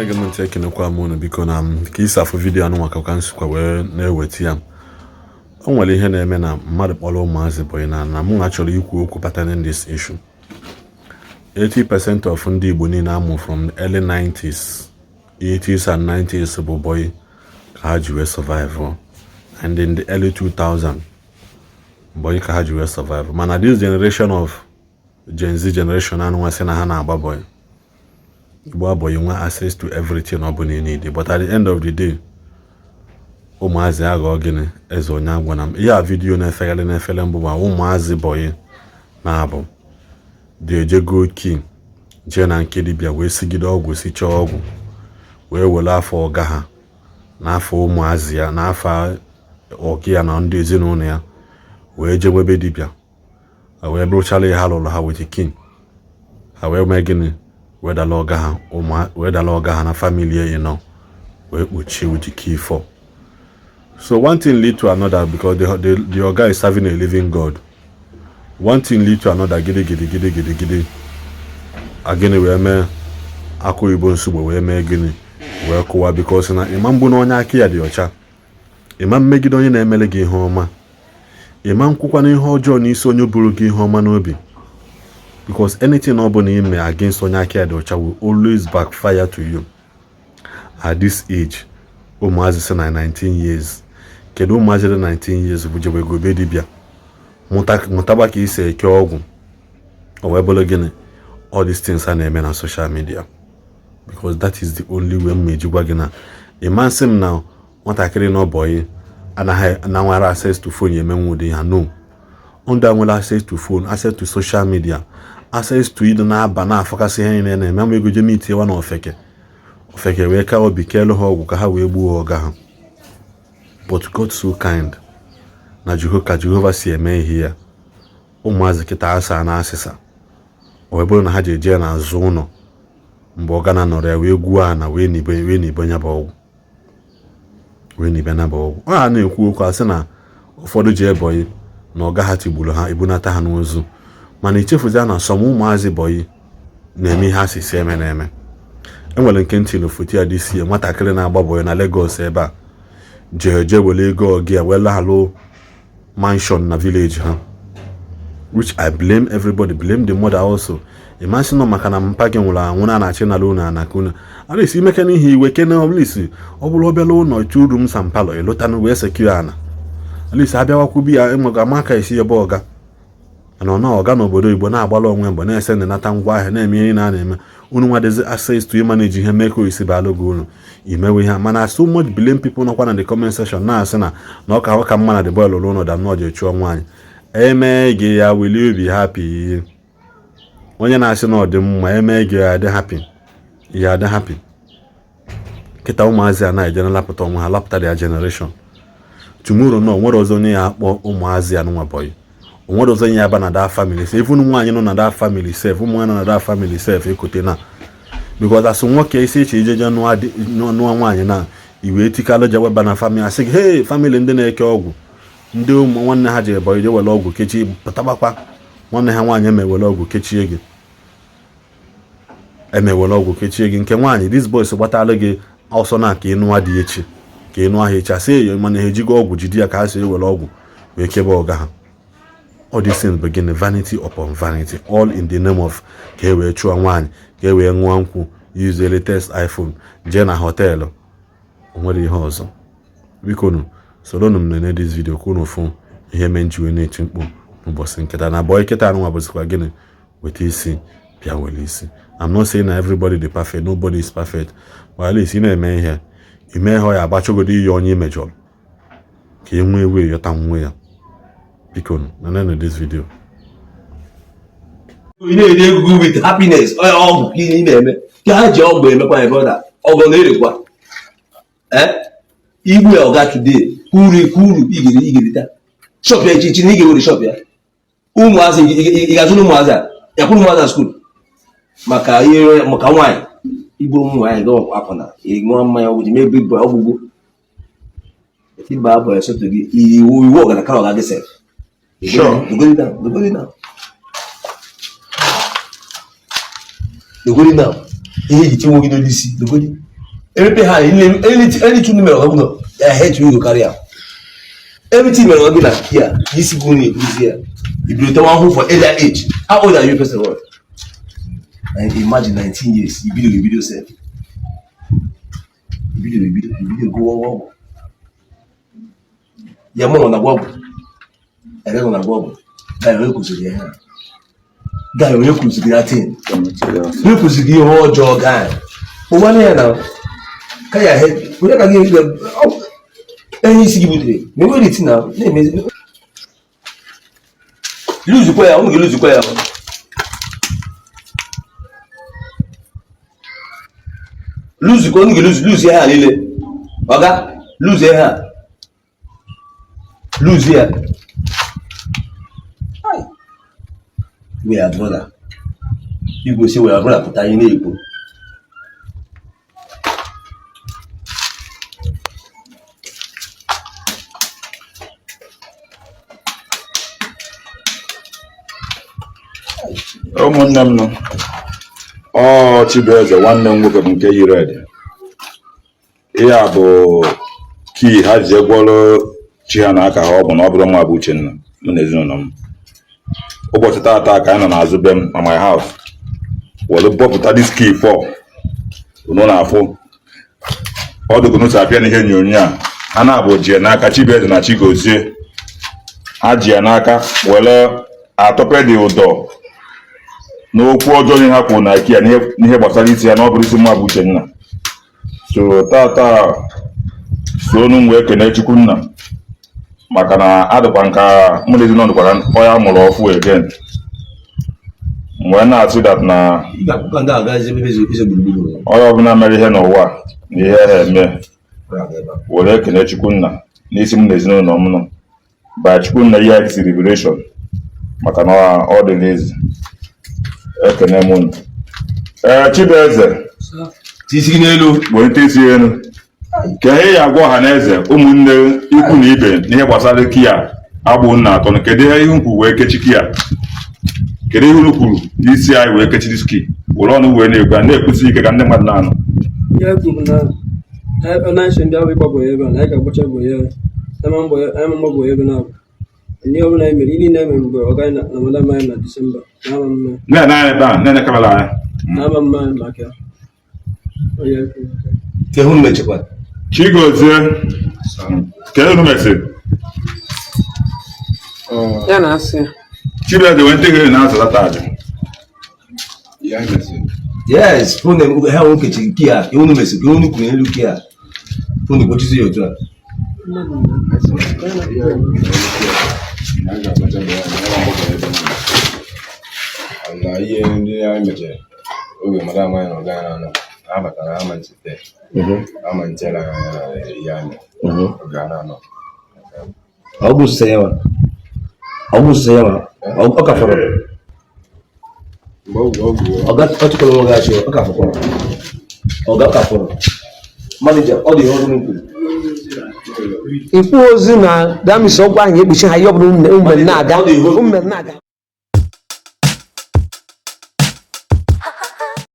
Na-ege m ntị, ekenekwa m unu. Biko, na m ka isi afụ video anụnwa ka m sikwa wee na-eweta ya. O nwere ihe na-eme na mmadụ kpọrọ ụmụazị boy na mụ nwa chọrọ ikwu okwu pertaining this issue. 80% of ndị Igbo niile amụ from early 90s, 80s and 90s bụ boy ka ha ji wee survive, and in the early 2000, boy ka ha ji wee survive. Mana this generation of Gen Z generation anụnwa sị na ha na-agba boy, Igbo boy nwe access to everything ọ bụla you need, but at the end of the day, ụmụazị aghọọ gịnị? Eze onye agwa na m ihe a video na-efegharị na-efere mbụ ma ụmụazị boy na-abụ dị eje gold key, jee na nke dibịa wee sigide ọgwụ, sichaa ọgwụ, wee were afọ ọga ha n'afọ ụmụazị ya, n'afọ ọgị ya na ndị ezinụlọ ya, wee jewebe dibịa, ha wee bụrụchala ihe ha lụrụ ha with king ha, wee mee gịnị? Wee dala ọga ha, wee dala ọga ha na family ya nọ, wee kpuchie with key for. So one thing lead to another, because the oga is serving a living God. One thing lead to another, gidi gidi gidi gidi gidi, agịnị wee mee? Akụ oyibo nsogbu wee mee gịnị? Wee kụwa, because na ịma mgbu na onye aka ya dị ọcha, ịma mmegide onye na-emere gị ihe ọma, ịma nkwukwana ihe ọjọọ n'isi onye buru gị ihe ọma n'obi, because anything ọ bụla ime against onye aka ya dị ọcha will always backfire to you. At this age, ụmụazị si na 19 years, kedu ụmụazị dị 19 years bụ jebe gobe dibịa mụtaba ka isi eke ọgwụ? O wee bụrụ gịnị? All these things a na-eme na social media, because that is the only way m eji gwa gị na ịma nsị m na nwatakịrị nọ boy anaghị na access to phone emenwu ụdị ha. No, ndị a nwere access to phone, access to social media, access to ịdị na-aba na-afọkasị ihe niile na-eme ama ego jeme itinyewa na ofeke ofeke wee ka obi keelu ha ọgwụ ka ha wee gbuo ọga ha. But God so kind na Jehova, ka Jehova si eme ihe ya. Ụmụazị kịta asa na asịsa, o wee bụrụ na ha ji eje n'azụ ụlọ mgbe ọ gana nọrọ ya, wee gwuo ana, wee nibe ya bụ ọgwụ, wee nibe na bụ ọgwụ. Ọ ha na-ekwu okwu asị na ụfọdụ ji eboyi na ọga ha tigburu ha, ebunata ha n'ozu. Mana ichefuzia na some ụmụazị boy na-eme ihe asịsị eme na-eme. Enwere nke ntị foto ya dị sie nwatakịrị na-agba boy na Lagos ebe a, jee jee were ego ọgị ya wee lalụ mansion na village ha, which I blame everybody, blame the mother also. Ịmasị nọ maka na mpa gị nwụrụ anwụ na na-achị nala unu ana ka unu a na-esi imeke n'ihi iwe kene ọbụlisi. Ọ bụrụ obere ụlọ, two rooms and parlour, ịlụtanụ wee secure ana. At least abịawakwubi ya ịnwega ama aka esi ebe ọga mana ọ na ọga n'obodo Igbo na-agbalụ onwe mbọ, na-ese nata ngwa ahịa, na-eme ihe na na-eme. Unu nwadezi access to ịmanage ihe, mee ka oisi balụ gị unu imewe ihe. Mana so much blame people nọkwa na the comment section na-asị na ọ ka ọ ka mma na the boy lụrụ ụlọ than na ọ ji chụọ nwaanyị. Eme gị ya, will you be happy? Onye na-asị na ọ dị mma, eme gị ya, adị happy? Ya adị happy? Kịta ụmụazị a na-eje na lapụta onwe ha, lapụta their generation. Tomorrow no nwere ọzọ onye ya akpọ ụmụazị a nwa boy, onwere ọzọ onye ya aba na that family sef. Even nwaanyị nọ na that family sef, ụmụ nwaanyị nọ na that family sef ekote na, because asụ nwoke isi iche ijeje nụọ nwaanyị na iwe tikalụ jeweba na family, asị gị, "Hey, family ndị na-eke ọgwụ." Ndị ụmụ nwanne ha ji ebo ije were ọgwụ kechie, pụtabakwa nwanne ha nwaanyị emewere ọgwụ kechie gị, emewere ọgwụ kechie gị. Nke nwaanyị, this boys gbatalụ gị ọsọ na ka ịnụa dị echi, ka ịnụ ahụ echi, asị eyo, mana ha ejigo ọgwụ jide ya ka ha si ewere ọgwụ wee kebe ọga ha. All these things bụ gịnị? Vanity upon vanity, all in the name of ka e wee chụọ nwaanyị, ka e wee ṅụọ nkwụ, use the latest iPhone, jee na hotel. O nwere ihe ọzọ. Biko nu, soronụ m nene this video ka unu fụ ihe mee nji wee na-eti mkpu n'ụbọchị nkịta na boy kịta anụnwa bụzikwa gịnị? Weta isi bịa were isi. I'm not saying na everybody dị perfect. Nobody is perfect, but at least ị na-eme ihe ime ihe ọ ya agbachogodo iyi onye imejọrọ ka e nwee wee yọta nwe ya. Biko nenenu this video. Ị na-eri ego with happiness. Ọgwụ ka ị na-eme ka ha ji ọgwụ emekwa ya, brother. Ọgụ na-erekwa. Eh, igbu ya ọga today, uru ka uru ị ga-erita shop ya echi na ị ga-ewere shop ya. Ụmụazị ị ga-azụrụ ụmụazị a, ya kwụrụ ụmụazị na school maka ihe, maka nwaanyị igburu ụmụ nwaanyị gị akwụna, ị ṅụọ mmanya ọgwụ ji mee big boy ọgwụgwụ ịba abụ ya soto gị iwu iwu ọgana kara ọga gị sef. Dogodi now, dogodi now, dogodi now, ihe eji tinwe gị n'olu isi dogodi. Emepe ha anything mere ọga gị ya head you go carry am. Everything mere ọga gị na here isi gị na-ebuzi ya. Ibido tawa ahụhụ for earlier age. How old are you, first of all? And imagine 19 years, ibido ebido sef. Ibido ebido ibido gụwa ọgwụ. Ya mụ na agwọ ọgwụ. Ebe nọ na agwọ ọgwụ. Guy, onye kụziri ya ha? Guy, onye kụziri ya tin? Onye kụziri ihe ọjọọ, guy? Ụwa ya na ka ya he onye ka gị enye isi gị butere ma enwere iti na na-emezi luzukwa ya, ụmụ gị luzukwa ya. Luzukwa ụmụ gị, luzu luzu ya ha niile. Ọga luzu ya ha, luzu ya. We are brother. Igwe si we are brother pụta anyị na-ekwu. Ụmụnne m nọ, ọ Chibueze nwanne m nwoke bụ nke yiri ede. Ihe a bụ kii ha ji gwọrọ chi ha na aka ha. Ọ bụ na ọ bụrụ mma bụ Uchenna, mụ na ezinụlọ m. Ụbọchị taata ka anyị nọ n'azụ be m na my house were bọpụta this key four unu na-afụ. Ọ dịka unu si apịa n'ihe onyonyo a, ha na-abụ ji ya n'aka. Chibueze na Chigozie, ha ji ya n'aka were atọpe dị ụdọ n'okwu ọjọọ onye ha kwuru na ike ya n'ihe gbasara isi ya na ọ bụrụ isi mma bụ Uchenna. So tata so onu wee kene Chukwunna maka na adịkwa nka mụ na ezinụlọ dịkwara onye a mụrụ ọfụ again. Wee na-asị that na Ị ga-akwụkwọ ndị agazi ebe eze gburugburu. Onye ọbụla mere ihe n'ụwa na ihe ha eme were ekene Chukwunna n'isi m na ezinụlọ m nọ by Chukwunna ihe isi liberation maka na ọ dị n'ezi. Ekene m unu. Ee, Chibueze. Isi gị n'elu. Welite isi elu ka ihe ya agwa ọha na eze, ụmụnne, ikwu na ibe n'ihe gbasara kia agbụ nna atọ. Kedu ihe ihu kwuru wee kechi kia? Kedu ihe unu kwuru n'isi anyị wee kechi this key? Were ọnụ wee na-ekwu ya, na-ekwusi ike ka ndị mmadụ na-anụ. Ihe kwuru bụ na na ndị ahụ ịgba bọyị ebe a na anyị ga-agbacha bọyị ya ama mbọ anyị ma mgba bọyị ebe na-abụ ihe ọbụla anyị mere, ihe niile anyị mere mgbe ọga anyị na madam anyị na Disemba na ama mma. Na-ene anya ebe a, na-ene camera anya. Na ama mma maka ya onye kwuru. Ka ihu mechekwa. Chigozie, kedu unu mesịrị? Ya na-asị ya. Chibueze, wee ntị gị na-azụlata aja. Ya mesịrị. Yes, phone ha nwoke kechiri key a, ihe unu mesịrị, ihe unu kwuru n'elu key a. Phone gbochizi ya otu a. Mmadụ na Na anyị ga-agbacha mbọ ya na ya mgbakọ ebe niile. Na ihe ndị anyị mechara oge madam anyị na ọga anyị na-anọ ha batara ha malite ha malitere anyị anya na ihe anyị oge a na-anọ. Ọ bụ sise ya nwa. Ọ bụ sise ya nwa. Ọ ka fọrọ. Mgbe ọgwụ ọgwụ. Ọga ọ chịkọrọ nwoke achị, ọ ka fọkwara. Ọga ọ ka fọrọ. Manager, ọ dị ihe ọrụ m kwuru. Ikwu ozi na damisi ọgwụ ahụ ga-ekpuchi ha ihe ọ bụla unu mere na-aga, unu mere na-aga.